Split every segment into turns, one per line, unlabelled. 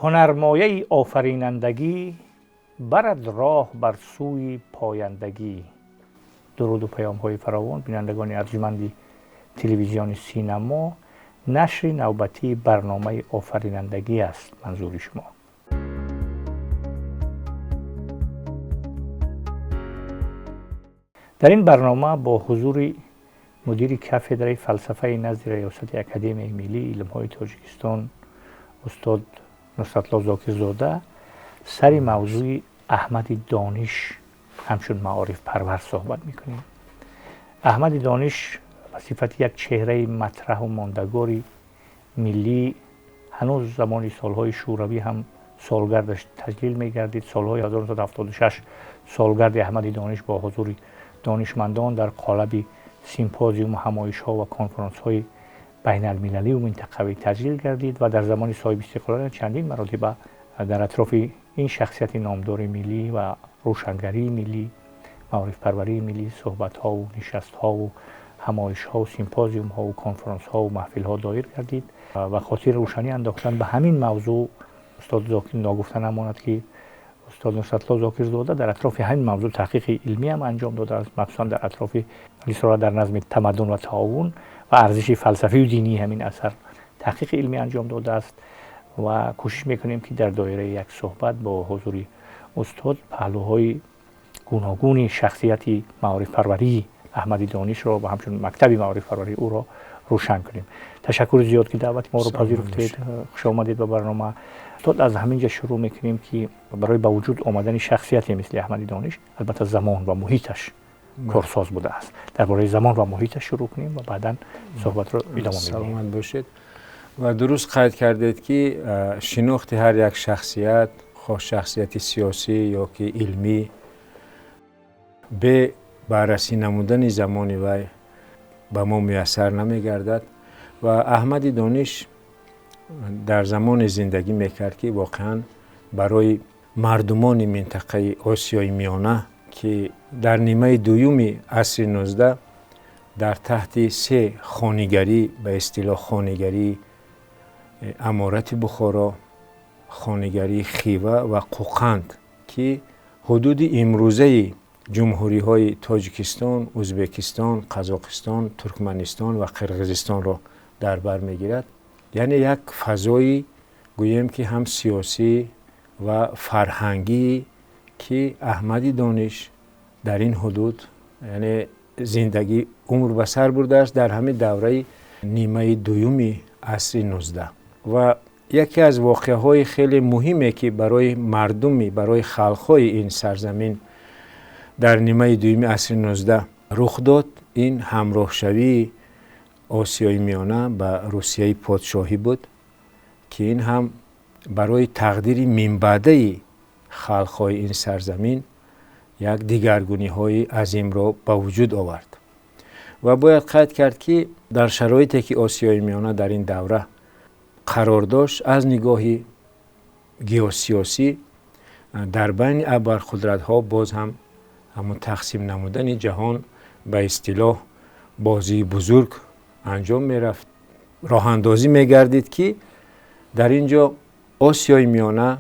Ҳунармояи офаринандагӣ барад роҳ бар сӯи пояндагӣ. Дуруду паёмҳои фаровон, бинандагони арҷманди телевизиони Синамо, нашри навбатии барномаи офаринандагӣ аст манзури шумо. Дар ин барнома бо ҳузури мудири кафедраи фалсафаи назди Раёсати Академияи миллии илмҳои Тоҷикистон устод Нусратулло Зокирзода сари мавзӯи Аҳмади Дониш ҳамчун маорифпарвар суҳбат мекунем. Аҳмади Дониш ба сифати як чеҳраи матраҳу мондагори миллӣ ҳанӯз замони солҳои шӯравӣ ҳам солгардаш таҷлил мегардид. Солҳои 1976 солгарди Аҳмади Дониш бо ҳузури донишмандон дар қолаби симпозиуму ҳамоишҳо ва конфронсҳои байналмилалию минтақавӣ таҷлил гардид ва дар замони соҳибистиқлолият чандин маротиба дар атрофи ин шахсияти номдори миллӣ ва рӯшангарии миллӣ, маорифпарварии миллӣ суҳбатҳову нишастҳову ҳамоишҳову симпозиумҳову конфронсҳову маҳфилҳо доир гардид. Ва хотири рӯшанӣ андохтан ба ҳамин мавзӯъ устод Зокир ногуфта намонад, ки устод Нусратулло Зокирзода дар атрофи ҳамин мавзӯъ таҳқиқи илмӣ ҳам анҷом додааст, махсусан дар атрофи рисола дар назми тамаддун ва таовун ва арзиши фалсафию динии ҳамин асар таҳқиқи илмӣ анҷом додааст. Ва кӯшиш мекунем, ки дар доираи як суҳбат бо ҳузури устод паҳлӯҳои гуногуни шахсияти маорифпарварии Аҳмади Донишро ва ҳамчун мактаби маорифпарварии ӯро рӯшан кунем. Ташаккури зиёд, ки даъвати моро пазируфтед, хуш омадед ба барнома. Устод, аз ҳамин ҷа шурӯъ мекунем, ки барои ба вуҷуд омадани шахсияте мисли Аҳмади Дониш албатта замон ва муҳиташ корсоз будааст. Дар бораи замон ва муҳиташ шурӯъ кунем ва баъдан суҳбатро идома медиҳем.
Саломат бошед. Ва дуруст қайд кардед, ки шинохти ҳар як шахсият, хоҳ шахсияти сиёсӣ ё ки илмӣ, бе баррасӣ намудани замони вай ба мо муяссар намегардад. Ва Аҳмади Дониш дар замоне зиндагӣ мекард, ки воқеан барои мардумони минтақаи Осиёи Миёна, ки дар нимаи дуюми асри 19 дар таҳти се хонигарӣ, ба истилоҳ хонигарии Аморати Бухоро, хонигарии Хива ва Қӯқанд, ки ҳудуди имрӯзаи ҷумҳуриҳои Тоҷикистон, Ӯзбекистон, Қазоқистон, Туркманистон ва Қирғизистонро дар бар мегирад, яъне як фазои, гӯем ки, ҳам сиёсӣ ва фарҳангӣ, ки Аҳмади Дониш дар ин ҳудуд, яъне зиндагӣ, умр ба сар бурдааст дар ҳамин давраи нимаи дуюми асри 19. Ва яке аз воқеаҳои хеле муҳиме, ки барои мардуми, барои халқҳои ин сарзамин дар нимаи дуюми асри 19 рух дод, ин ҳамроҳшавии Осиёи Миёна ба Русияи подшоҳӣ буд, ки ин ҳам барои тақдири минбаъдаи халқҳои ин сарзамин як дигаргуниҳои азимро ба вуҷуд овард. Ва бояд қайд кард, ки дар шароите, ки Осиёи Миёна дар ин давра қарор дошт, аз нигоҳи геосиёсӣ дар байни абарқудратҳо боз ҳам ҳамон тақсим намудани ҷаҳон, ба истилоҳ бозии бузург анҷом мерафт, роҳандозӣ мегардид, ки дар ин ҷо Осиёи Миёна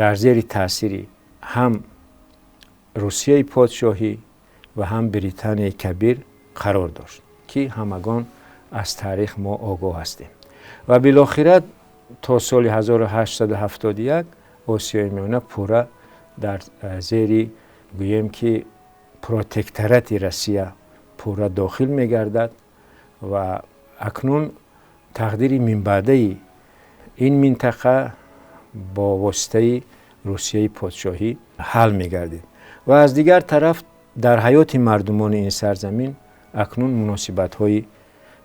дар зери таъсири ҳам Русияи подшоҳӣ ва ҳам Британияи Кабир қарор дошт, ки ҳамагон аз таърих мо огоҳ ҳастем. Ва билохира то соли 1871 Осиёи Миёна пурра дар зери, гӯем ки, протекторати Россия пурра дохил мегардад. Ва акнун тақдири минбаъдаи ин минтақа бо воситаи Русияи подшоҳӣ ҳал мегардид. Ва аз дигар тараф дар ҳаёти мардумони ин сарзамин акнун муносибатҳои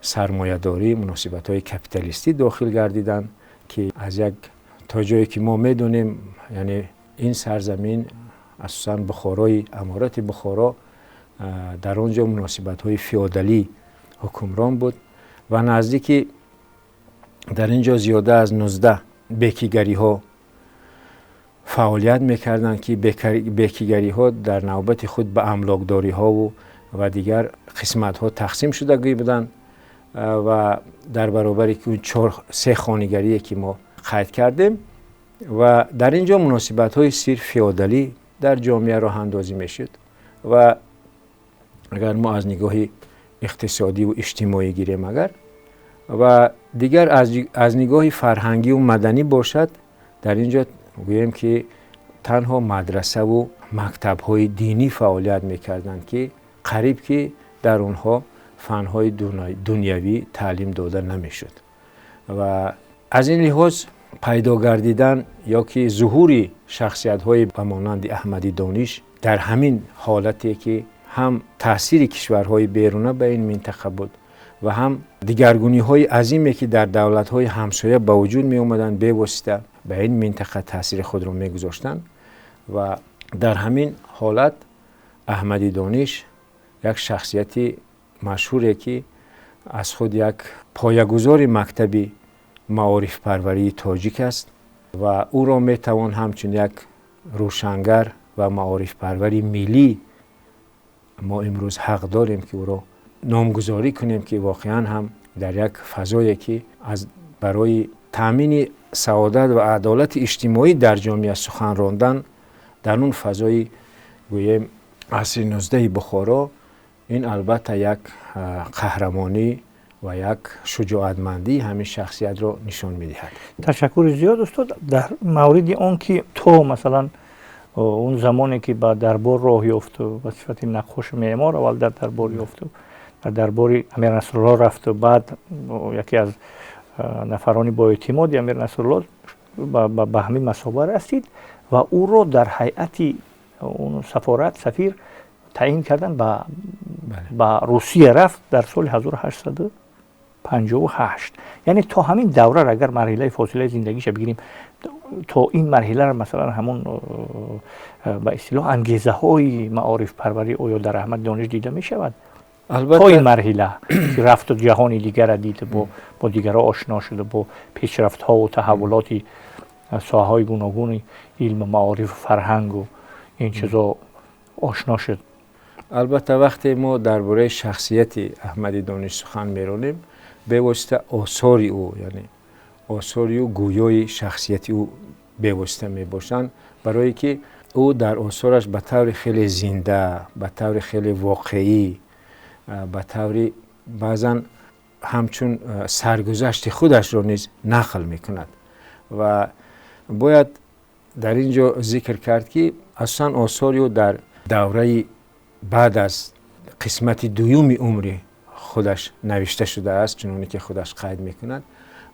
сармоядорӣ, муносибатҳои капиталистӣ дохил гардиданд, ки аз як то ҷое ки мо медонем, яъне ин сарзамин, асосан Бухорои Аморати Бухоро, дар он ҷо муносибатҳои феодалӣ ҳукмрон буд ва наздики дар ин ҷо зиёда аз 19 бекигариҳо фаъолият мекарданд, ки бекигариҳо дар навбати худ ба амлокдориҳову ва дигар қисматҳо тақсим шудагӣ буданд. Ва дар баробари се хонигарие, ки мо қайд кардем. Ва дар ин ҷо муносибатҳои сирф феодалӣ дар ҷомеа роҳандозӣ мешуд. Ва агар мо аз нигоҳи иқтисодиву иҷтимоӣ гирем, агар ва дигар аз нигоҳи фарҳангиву маданӣ бошад, дар ин ҷо гӯем ки танҳо мадрасаву мактабҳои динӣ фаъолият мекарданд, ки қариб ки дар онҳо фанҳои дунявӣ таълим дода намешуд. Ва аз ин лиҳоз пайдо гардидан ё ки зуҳури шахсиятҳои ба монанди Аҳмади Дониш дар ҳамин ҳолате ки ҳам таъсири кишварҳои беруна ба ин минтақа буд ва ҳам дигаргуниҳои азиме ки дар давлатҳои ҳамсоя ба вуҷуд меомаданд, бевосита ба ин минтақа таъсири худро мегузоштанд. Ва дар ҳамин ҳолат Аҳмади Дониш як шахсияти машҳуре ки аз худ як поягузори мактаби маорифпарварии тоҷик аст ва ӯро метавон ҳамчун як рӯшангар ва маорифпарвари миллӣ мо имрӯз ҳақ дорем ки ӯро номгузорӣ кунем, ки воқеан ҳам дар як фазое ки аз барои таъмини саодат ва адолати иҷтимоӣ дар ҷомеа сухан рондан дар он фазои гӯем асри 19 Бухоро, ин албатта як қаҳрамонӣ ва як шуҷоатмандии ҳамин шахсиятро нишон медиҳад.
Ташаккури зиёд, устод. Дар мавриди он ки то масалан он замоне ки ба дарбор роҳ ёфту ба сифати наққошу меъмор аввал дар дарбор ёфту дар дарбори Амир Насрулло рафту баъд яке аз нафарони боэътимоди Амир Насрулло ба ҳамин масоба расид ва ӯро дар ҳайати он сафорат сафир таъин кардан ба Русия рафт дар соли 1858. Яъне то ҳамин давра агар марҳилаи фосилаи зиндагиша бигирем, то ин марҳиларо масалан ҳамон ба истилоҳ ангезаҳои маорифпарварӣ оё дар Аҳмади Дониш дида мешавад? То ин марҳила ки рафту ҷаҳони дигара дид, бо дигарҳо ошно шуда, бо пешрафтҳову таҳаввулоти соҳаҳои гуногуни илму маорифу фарҳангу ин чизо ошно шуд.
Албатта, вақте мо дар бораи шахсияти Аҳмади Дониш сухан меронем, бевосита осори ӯ, яъне осори ӯ гӯёи шахсияти ӯ бевосита мебошанд, барое ки ӯ дар осораш ба таври хеле зинда, ба таври хеле воқеӣ, ба таври баъзан ҳамчун саргузашти худашро низ нақл мекунад. Ва бояд дар ин ҷо зикр кард, ки асосан осори ӯ дар давраи баъд аз қисмати дуюми умри худаш навишта шудааст, чуноне ки худаш қайд мекунад.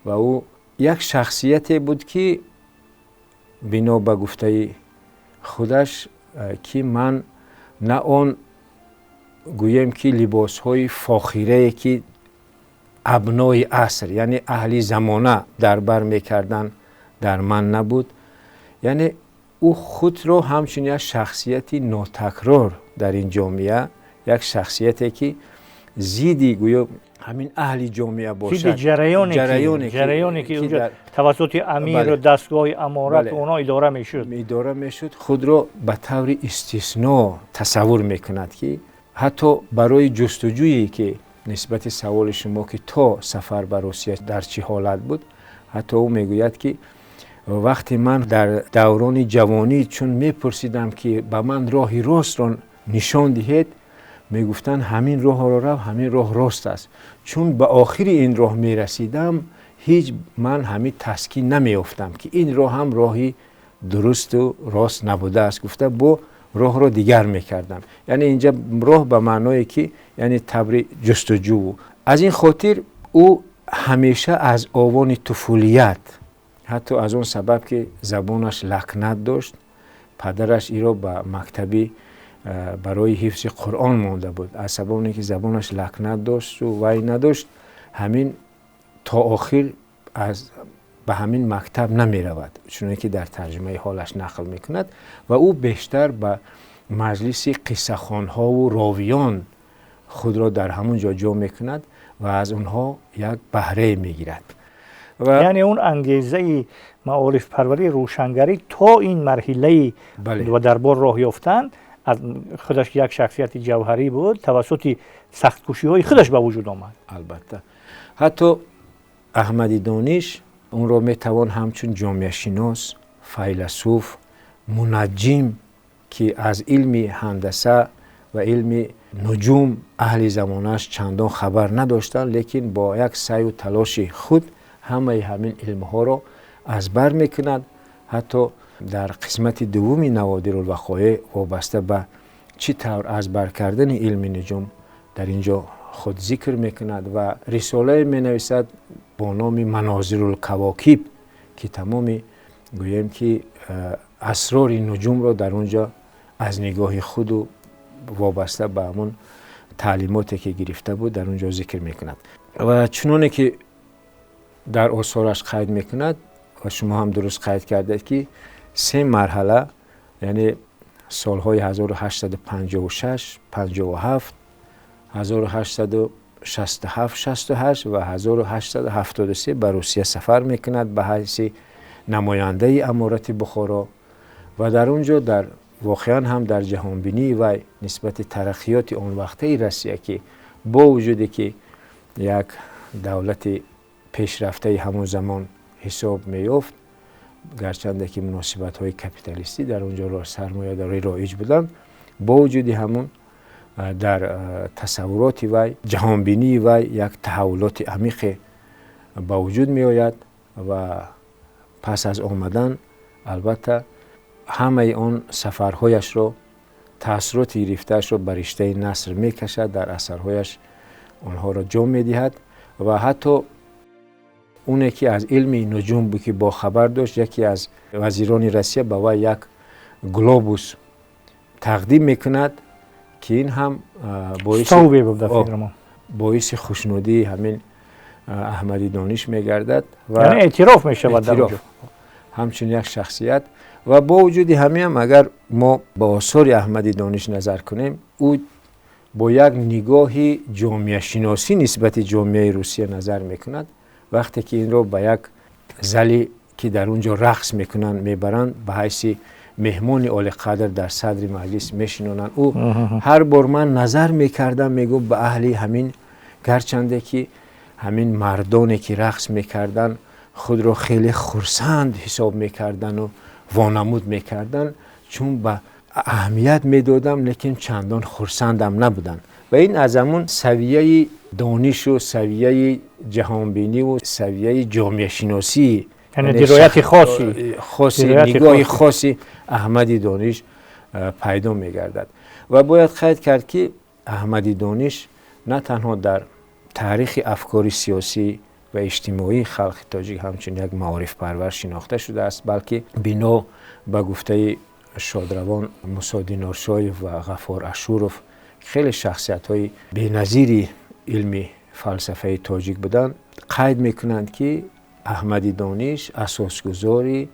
Ва ӯ як шахсияте буд, ки бино ба гуфтаи худаш, ки ман на он гӯем ки либосҳои фохирае ки абнои аср, яъне аҳли замона дар бар мекарданд, дар ман набуд. Яъне ӯ худро ҳамчун як шахсияти нотакрор дар ин ҷомеа, як шахсияте ки зидди гӯё ҳамин аҳли ҷомеа бошад,
зидди ҷараёне ки тавассути амиру дастгоҳи аморат онҳо идора мешуд,
худро ба таври истисно тасаввур мекунад, ки ҳатто барои ҷустуҷӯе ки нисбати саволи шумо, ки то сафар ба Русия дар чӣ ҳолат буд, ҳатто ӯ мегӯяд, ки вақте ман дар даврони ҷавонӣ чун мепурсидам, ки ба ман роҳи ростро нишон диҳед, мегуфтанд: ҳамин роҳро рав, ҳамин роҳ рост аст. Чун ба охири ин роҳ мерасидам, ҳеҷ ман ҳамин таскин намеёфтам, ки ин роҳ ҳам роҳи дурусту рост набудааст, гуфта бо роҳро дигар мекардам. Яъне инҷа роҳ ба маъное ки яъне таври ҷустуҷӯ. Аз ин хотир ӯ ҳамеша аз овони туфулият, ҳатто аз он сабаб ки забонаш лакнат дошт, падараш иро ба мактаби барои ҳифзи Қуръон монда буд, аз сабабе ки забонаш лакнат дошту вай надошт, ҳамин то охир аз ба ҳамин мактаб намеравад, чуне ки дар тарҷумаи ҳолаш нақл мекунад. Ва ӯ бештар ба маҷлиси қиссахонҳову ровиён худро дар ҳамон ҷо ҷо мекунад ва аз онҳо як баҳрае мегирад.
Яъне он ангезаи маорифпарварӣ, рӯшангарӣ то ин марҳилаи ва дарбор роҳ ёфтан аз худаш як шахсияти ҷавҳарӣ буд, тавассути сахткӯшиҳои худаш ба вуҷуд омад.
Албатта, ҳатто Аҳмади Дониш онро метавон ҳамчун ҷомеашинос, Файласуф, мунаҷҷим, ки аз илми ҳандаса ва илми нуҷум аҳли замонаш чандон хабар надоштанд, лекин бо як саъю талоши худ ҳамаи ҳамин илмҳоро аз бар мекунад. Ҳатто дар қисмати дуввуми Наводирулвақоеъ вобаста ба чӣ тавр аз бар кардани илми нуҷум дар ин ҷо худ зикр мекунад ва рисолае менависад бо номи Манозирулкавокиб, ки тамоми, гӯем ки, асрори нуҷумро дар он ҷо аз нигоҳи худу вобаста ба ҳамон таълимоте ки гирифта буд, дар он ҷо зикр мекунад. Ва чуноне ки дар осораш қайд мекунад ва шумо ҳам дуруст қайд кардед, ки се марҳала, яъне солҳои 1856, 57, 1867, 68 ва 1873 ба Русия сафар мекунад ба ҳайси намояндаи аморати Бухоро ва дар он ҷо дар воқеан ҳам дар ҷаҳонбинии вай нисбати тараққиёти он вақтаи Россия, ки бо вуҷуде ки як давлати пешрафтаи ҳамон замон ҳисоб меёфт, гарчанде ки муносибатҳои капиталистӣ дар он ҷо сармоядорӣ роиҷ буданд, бо вуҷуди ҳамон дар тасаввуроти вай, ҷаҳонбинии вай як таҳаввулоти амиқе ба вуҷуд меояд. Ва пас аз омадан, албатта, ҳамаи он сафарҳояшро, таассуроти гирифтаашро ба риштаи наср мекашад, дар асарҳояш онҳоро ҷо медиҳад. Ва ҳатто оне ки аз илми нуҷум буд, ки бохабар дошт, яке аз вазирони Россия ба вай як глобус тақдим мекунад, ки ин ҳам боиси хушнудии ҳамин Аҳмади Дониш мегардад.
Ва эътироф мешавад.
Ҳамчун як шахсият. Ва бо вуҷуди ҳамин, агар мо ба осори Аҳмади Дониш назар кунем, ӯ бо як нигоҳи ҷомеашиносӣ нисбати ҷомеаи Русия назар мекунад. Вақте ки инро ба як зале ки дар он ҷо рақс мекунанд мебаранд, ба ҳайси меҳмони олиқадр дар садри маҷлис мешинонанд, ӯ ҳар бор ман назар мекардам, мегуфт, ба аҳли ҳамин, гарчанде ки ҳамин мардоне ки рақс мекарданд худро хеле хурсанд ҳисоб мекарданду вонамуд мекарданд, чун ба аҳамият медодам, лекин чандон хурсандам набуданд. Ва ин аз ҳамун савияи донишу савияи ҷаҳонбиниву савияи ҷомеашиносии
дирояти хоси
хоси, нигоҳи хоси Аҳмади Дониш пайдо мегардад. Ва бояд қайд кард, ки Аҳмади Дониш на танҳо дар таърихи афкори сиёсӣ ва иҷтимоии халқи тоҷик ҳамчун як маорифпарвар шинохта шудааст, балки бино ба гуфтаи шодравон Мусо Диноршоев ва Ғаффор Ашуров, хеле шахсиятҳои беназири илми фалсафаи тоҷик буданд, қайд мекунанд, ки Аҳмади Дониш асосгузори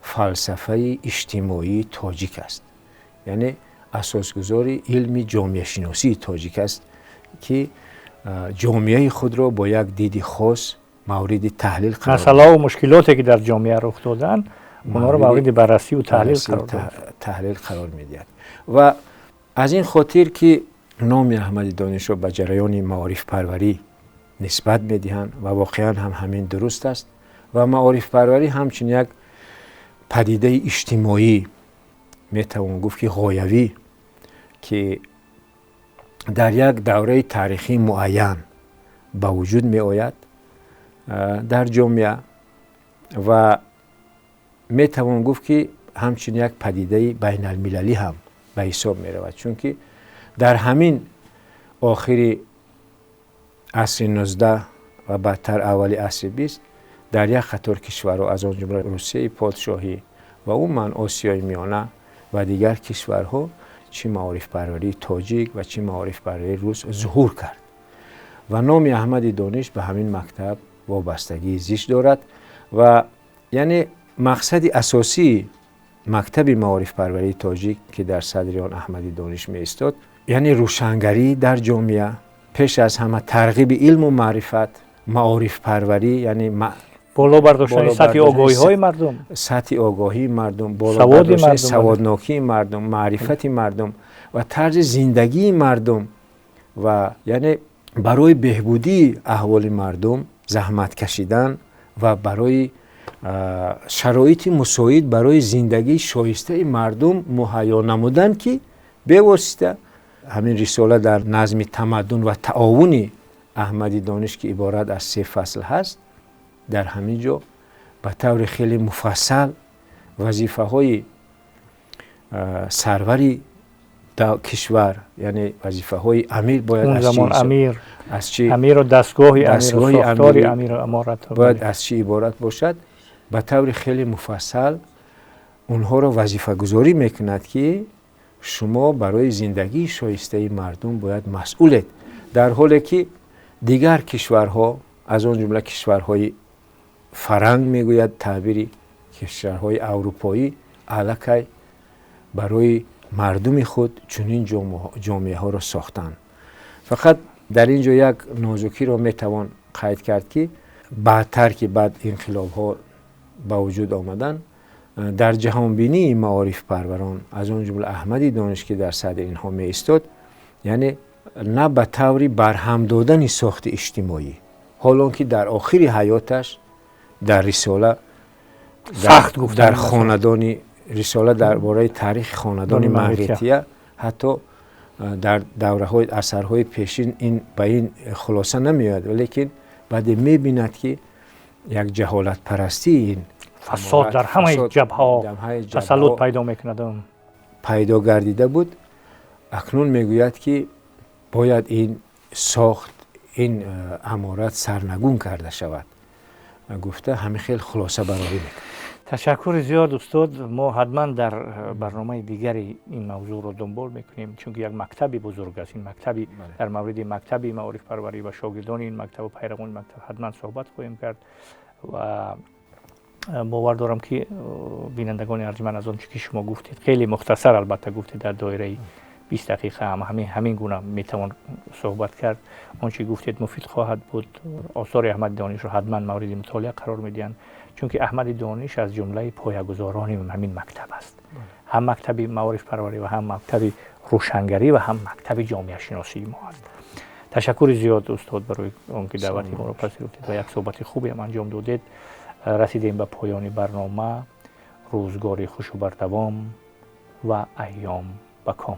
фалсафаи иҷтимоии тоҷик аст, яъне асосгузори илми ҷомеашиносии тоҷик аст, ки ҷомеаи худро бо як диди хос мавриди таҳлил
масъалаҳо, мушкилоте ки дар ҷомеа рух доданд, онҳоро мавриди баррасию
таҳлил қарор медиҳад. Ва аз ин хотир ки номи Аҳмади Донишро ба ҷараёни маорифпарварӣ нисбат медиҳанд, ва воқеан ҳам ҳамин дуруст аст, ва маорифпарварӣ ҳамчун як падидаи иҷтимоӣ, метавон гуфт ки ғоявӣ, ки дар як давраи таърихии муайян ба вуҷуд меояд дар ҷомеа, ва метавон гуфт ки ҳамчун як падидаи байналмилалӣ ҳам ба ҳисоб меравад, чунки дар ҳамин охири асри 19 ва баъдтар аввали асри 20 дар як қатор кишварҳо, аз он ҷумла Русияи подшоҳӣ ва умуман Осиёи Миёна ва дигар кишварҳо, чӣ маорифпарварии тоҷик ва чӣ маорифпарварии рус зуҳур кард ва номи Аҳмади Дониш ба ҳамин мактаб вобастагии зич дорад. Ва яъне мақсади асосии мактаби маорифпарварии тоҷик, ки дар садри он Аҳмади Дониш меистод, яъне рӯшангарӣ дар ҷомеа, пеш аз ҳама тарғиби илму маърифат, маорифпарварӣ, яъне
боло бардоштани сатҳи огоҳиҳои мардум,
сатҳи огоҳии мардум, боло бардоштани саводнокии мардум, маърифати мардум ва тарзи зиндагии мардум, ва яъне барои беҳбудии аҳволи мардум заҳмат кашидан ва барои Шароити мусоид барои зиндагии шоистаи мардум муҳайё намудан, ки бевосита ҳамин рисола дар назми тамаддун ва таовуни Аҳмади Дониш, ки иборат аз се фасл ҳаст, дар ҳамин ҷо ба таври хеле муфассал вазифаҳои сарвари кишвар, яъне вазифаҳои амир бояд
аз замон амир аз чӣ, амиру дастгоҳи амир, амир аморат
бояд аз чӣ иборат бошад, ба таври хеле муфассал онҳоро вазифагузорӣ мекунад, ки шумо барои зиндагии шоистаи мардум бояд масъулед. Дар ҳоле ки дигар кишварҳо, аз он ҷумла кишварҳои фаранг, мегӯяд таъбири кишварҳои аврупоӣ, аллакай барои мардуми худ чунин ҷомеаҳоро сохтанд. Фақат дар ин ҷо як нозукиро метавон қайд кард, ки баъдтар, ки баъд инқилобҳо ба вуҷуд омаданд, дар ҷаҳонбинии маорифпарварон, аз он ҷумла Аҳмади Дониш, ки дар садри инҳо меистод, яъне на ба таври барҳам додани сохти иҷтимоӣ, ҳолон ки дар охири ҳаёташ дар рисола
сахт гуфт,
дар хонадони рисола дар бораи таърихи хонадони Мангития, ҳатто дар давраҳои асарҳои пешин ин ба ин хулоса намеояд, валекин баъде мебинад, ки як ҷаҳолатпарастии ин
фасод дар ҳамаи ҷабҳаҳо тасаллут пайдо мекунад,
пайдо гардида буд. Акнун мегӯяд, ки бояд ин сохт, ин аморат сарнагун карда шавад, гуфта ҳамин хел хулоса барорӣ мекунад.
Ташаккури зиёд, устод. Мо ҳатман дар барномаи дигари ин мавзӯъро дунбол мекунем, чунки як мактаби бузург аст ин мактаби. Дар мавриди мактаби маорифпарварӣ ва шогирдони ин мактаб ва пайравони мактаб ҳатман суҳбат хоҳем кард ва бовар дорам, ки бинандагони арҷманд аз он чӣ ки шумо гуфтед, хеле мухтасар албатта гуфтед, дар доираи 20 дақиқа ҳам ҳамин гуна метавон суҳбат кард, он чӣ гуфтед муфид хоҳад буд. Осори Аҳмади Донишро ҳатман мавриди мутолиа қарор медиҳанд, чунки Аҳмади Дониш аз ҷумлаи поягузорони ҳамин мактаб аст, ҳам мактаби маорифпарварӣ ва ҳам мактаби рӯшангарӣ ва ҳам мактаби ҷомеашиносии мо аст. Ташаккури зиёд, устод, барои он ки даъвати моро пазируфтед ва як суҳбати хубеам анҷом додед. Расидем ба поёни барнома. Рӯзгори хушу бардавом ва айём ба ком.